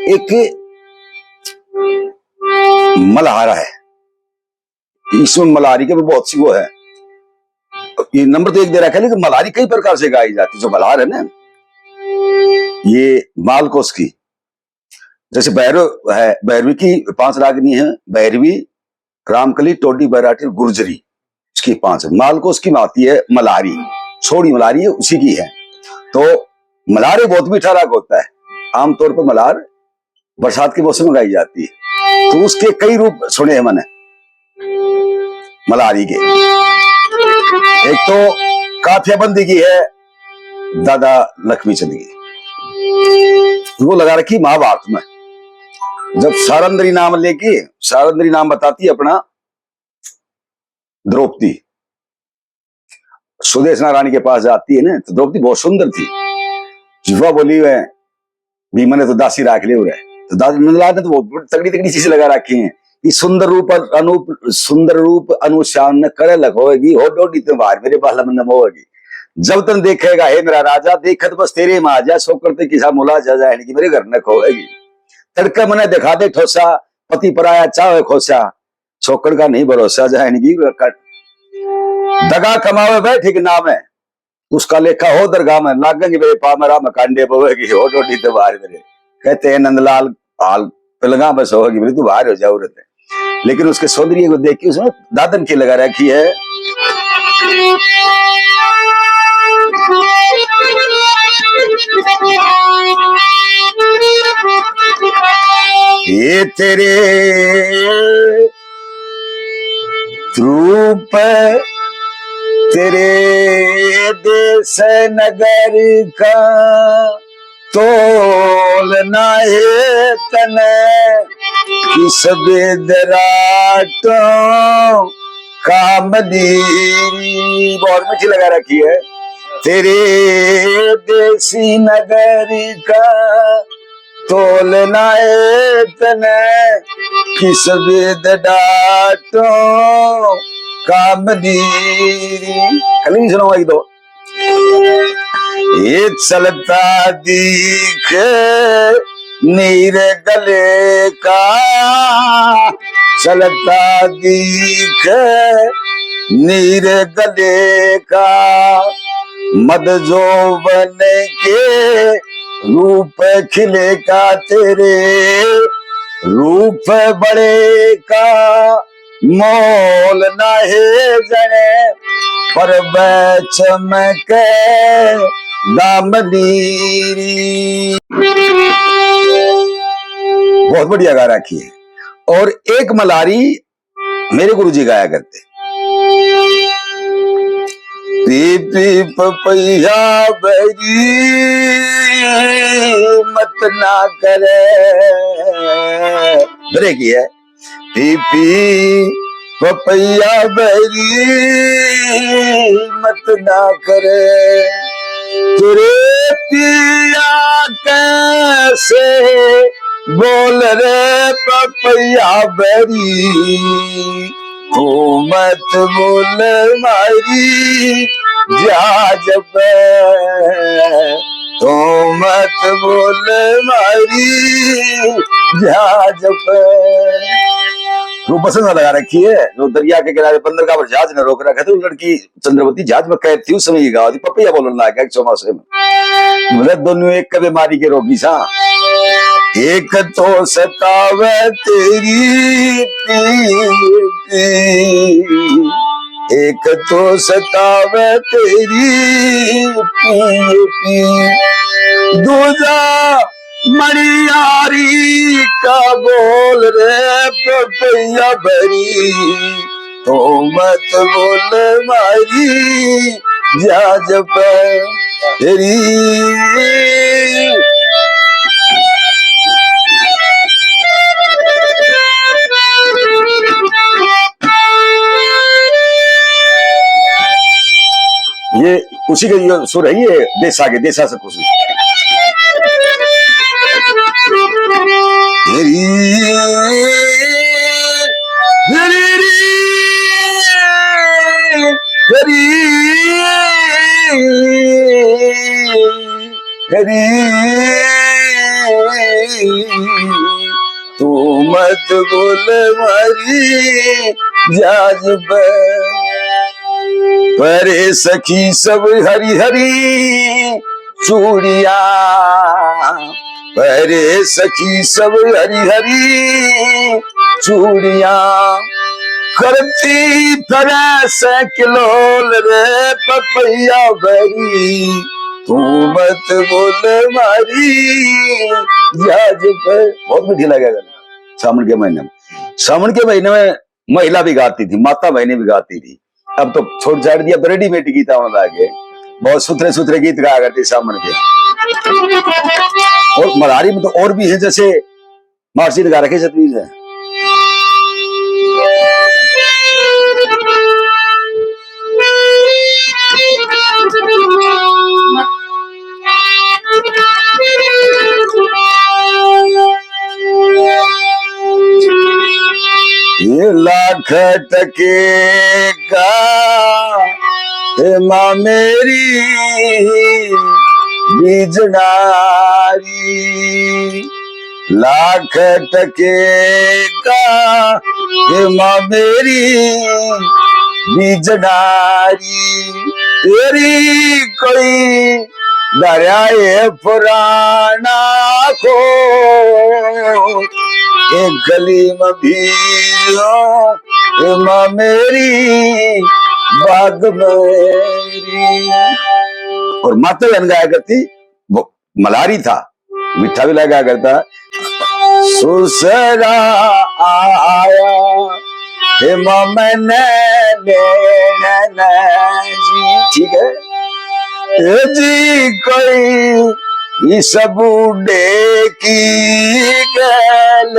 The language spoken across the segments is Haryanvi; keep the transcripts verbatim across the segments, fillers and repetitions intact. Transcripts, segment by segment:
एक मल्हारा है, इसमें मल्हारी के भी बहुत सी वो है। ये नंबर तो एक दे रखा है, लेकिन मल्हारी कई प्रकार से गाई जाती है। जो मल्हार है ना, ये मालकोस की, जैसे भैरव है, भैरवी की पांच रागनी है, भैरवी, रामकली, टोडी, बैराटी और गुर्जरी, इसकी पांच। मालकोस की में आती है मल्हारी, सोड़ी मल्हारी है, उसी की है। तो मल्हार एक बहुत मीठा राग होता है। आमतौर पर मल्हार बरसात के मौसम में गाई जाती है। तो उसके कई रूप सुने हैं मैंने मल्हारी के। एक तो काफियाबंदी की है दादा लक्ष्मी चंद की, वो लगा रखी महाभारत में। जब सारंद्री नाम लेके, सारंद्री नाम बताती है अपना द्रौपदी, सुदेशना रानी के पास जाती है ना, तो द्रौपदी बहुत सुंदर थी। जुआ बोली हुए, भीम ने तो दासी राख ले रहे। तो दादा नंदलाल ने तो बहुत तगड़ी तगड़ी चीजें लगा रखी हैं कि सुंदर रूप और अनूप, सुंदर रूप अनुशान न करे लखोएगी, हो डोडी तो बाहर मेरे बालम न मोएगी। जब तन देखेगा हे मेरा राजा, देखत बस तेरे में आ जा, सोकर ते किसा मुला जा जाएगी, मेरे घर न खोएगी। तड़के मने दिखा दे ठोसा, पति पराया चाहे खोसा, छोकड़ का नहीं भरोसा, जाएगी कट। दगा कमावे बैठी के नाम है, उसका लेखा हो दरगाह में, लागेंगे मेरे पाव में, राह में कांडे बोएगी, हो डोडी दीवार मेरे। कहते हैं नंदलाल, हाल पलंगा में सोएगी, बोले तू बाहर हो जाओ रहते। लेकिन उसके सौंदर्य को देख के उसने दादन की लगा रखी है। ये तेरे रूप, तेरे देश नगर का तोल ना है तने, किस बेदराटों का मदीरी। बहुत मीठी लगा रखी है। तेरे देसी नगर का तोल ना है तने, किस बेदराटों का मदीरी। कल भी सुनाऊंगा एक दो। ये चलता दिख नीर गले का, चलता दिख नीर गले का, मद जोबन के रूप खिले का, तेरे रूप बड़े का मोल ना है जने, पर चमके दामदीरी। बहुत बढ़िया गा रखी है। और एक मल्हारी मेरे गुरुजी गाया करते, पी पी पपैया बरी मत ना करे, बरे की है, पी पी पपैया बरी मत ना करे। तेरे पिया कैसे बोल रे पपैया बरी, तू मत बोल मारी जाज पे, तू मत बोल मारी जाज पे। वो बसें लगा रखी है, जो दरिया के किनारे बंदरगाह पर जहाज ने रोक रखा था, वो लड़की चंद्रवती जहाज में कैद थी, उस समय ये गावा थी, पपैया बोलन लाग गया चौमासे में। मतलब दोनों एक कबे मारी के रोगी सा। एक तो सतावे तेरी पी, पी, एक तो सतावे तेरी पी, पी, दूजा मणियारी का बोल रे पपैया बरी, तो मत बोल मारी जाज पे तेरी। ये उसी का ये सुर है, ये देसा के, देसा से कुछ नहीं। हरी, हरी, हरी, हरी। तू मत बोल मारी जाज पे। परे सखी सब हरी हरी चूड़िया, परे सखी सब हरी हरी चूड़िया, करती तरह से किलोल रे पपैया भरी, तू मत बोल मारी जाज पे। बहुत मीठी लगे गाना। सावन के महीने में, सावन के महीने में महिला भी गाती थी, माता बहनें भी गाती थी। अब तो छोड़ छाड़ दिया, अब तो रेडीमेड गीत आने लग गए। बहुत सुथरे सुथरे गीत गाया करते सावन के। और मल्हारी में तो और भी है, जैसे मासी लगा रखे सतवीर है। ये लाख टके का हे माँ मेरी बीजनारी, लाख टके का हे माँ मेरी बीजनारी, तेरी कोई दरियाए पुराना को एक गली में भी हो, ए माँ मेरी, बाग मेरी। और माता बहन गाया करती, वो मल्हारी था, मीठा भी लगा करता। सुसरा आया हे माँ मैंने लेना जी, ठीक है। ए जी कोई इस बूढ़े की गैल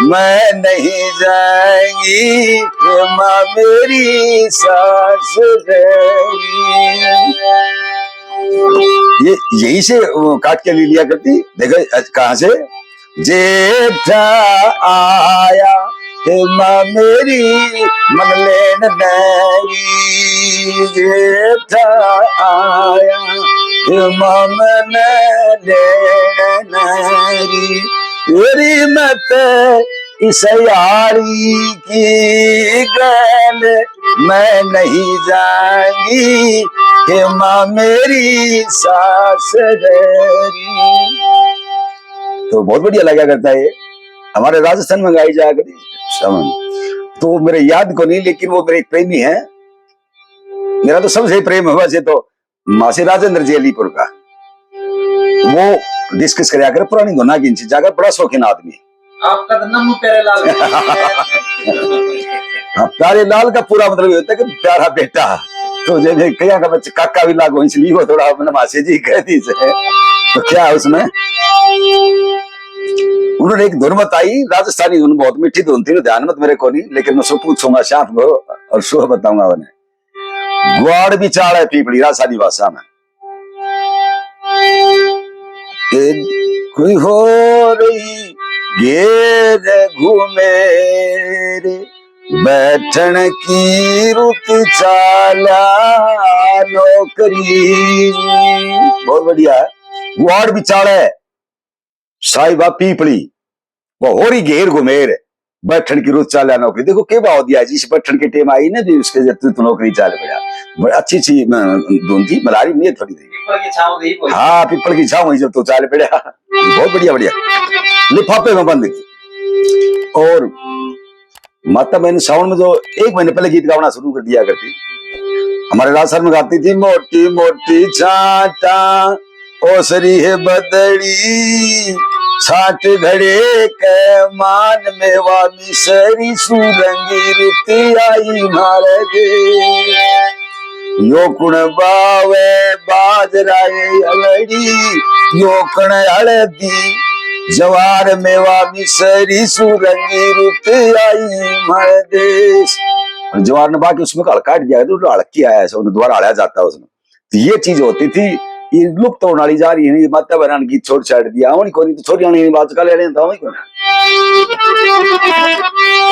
मैं नहीं जाएंगी, हे माँ मेरी सास गैल। ये यहीं से, अ, काट के ले लिया करती। देखो, अ, कहाँ से? जेठा आया हे माँ मेरी, मन लेन देरी। जेठा आया हे माँ, मन लेन देरी। तेरी मत इस यारी की गैल मैं नहीं जाऊंगी, हे माँ मेरी सास गैरी। तो बहुत बढ़िया लगा करता है, हमारे राजस्थान में गाई जाया करती सावन। तो मेरे याद को नहीं, लेकिन वो मेरे एक प्रेमी है, मेरा तो सबसे प्रेम है वैसे तो, मासी राजेंद्र जी अलीपुर का, वो डिस्कस करया करे पुरानी धुना की, इनसे जाकर बड़ा शौकीन आदमी है। आपका तो नाम प्यारे लाल। हाँ, प्यारे लाल का पूरा मतलब ये होता है कि प्यारा बेटा। तो जैसे कईया का बच्चा काका भी लागो, इसलिए वो थोड़ा अपने मासी जी कह दी से। तो क्या है उसमें, उन्होंने एक धुन बताई, राजस्थानी धुन, बहुत मीठी धुन थी, ध्यान मत मेरे को नहीं, लेकिन मैं उसको पूछूंगा शाम को और सुबह बताऊंगा उन्हें। ग्वाड़ बिचाले पीपली, राजस्थानी भाषा में। ए, कोई हो रही घेर घूमे रे, बैठन की रुत चाला नौकरी। बहुत बढ़िया है। ग्वाड़ बिचाले साहिबा पीपली, वो होरी घेर घुमेर, बैठन की रुत चाल्या नौकरी। देखो के भाव दिया जी, इस बैठन के टेम आई ना जी, उसके जब तू नौकरी चाल पड़ा। बड़ी अच्छी अच्छी, अ, धुन थी, मल्हारी में थोड़ी थी। पीपल की छाँव गई कोई। हाँ, पीपल की छाँव हुई जब तो चाल पड़ा। बहुत बढ़िया, बढ़िया। लिफाफे में बंद की। और माता बहन सावन में जो एक महीने पहले गीत गाना शुरू कर दिया करती, हमारे राजस्थान में गाती थी, मोटी मोटी छाटा ओसरी है बदड़ी, छाट घड़े के मान में वा मिसरी, सुरंगी रुत आई म्हारे देश। यो कुण बावे बाजरा ये अलड़ी, यो कण हळदी जवार में वा मिसरी, सुरंगी रुत आई म्हारे देश। और जवार ने बाकी उसमें का हळ काट दिया, तो हळ की आया है, उन्हें दोबारा हळया जाता है उसमें। तो ये चीज होती थी, ये लुप्त होने वाली जा रही है। ये माता बहना ने गीत छोड़ छाड़ दिया, आवन कोनी तो छोरी आने बात कर लेने था, आवन कोनी।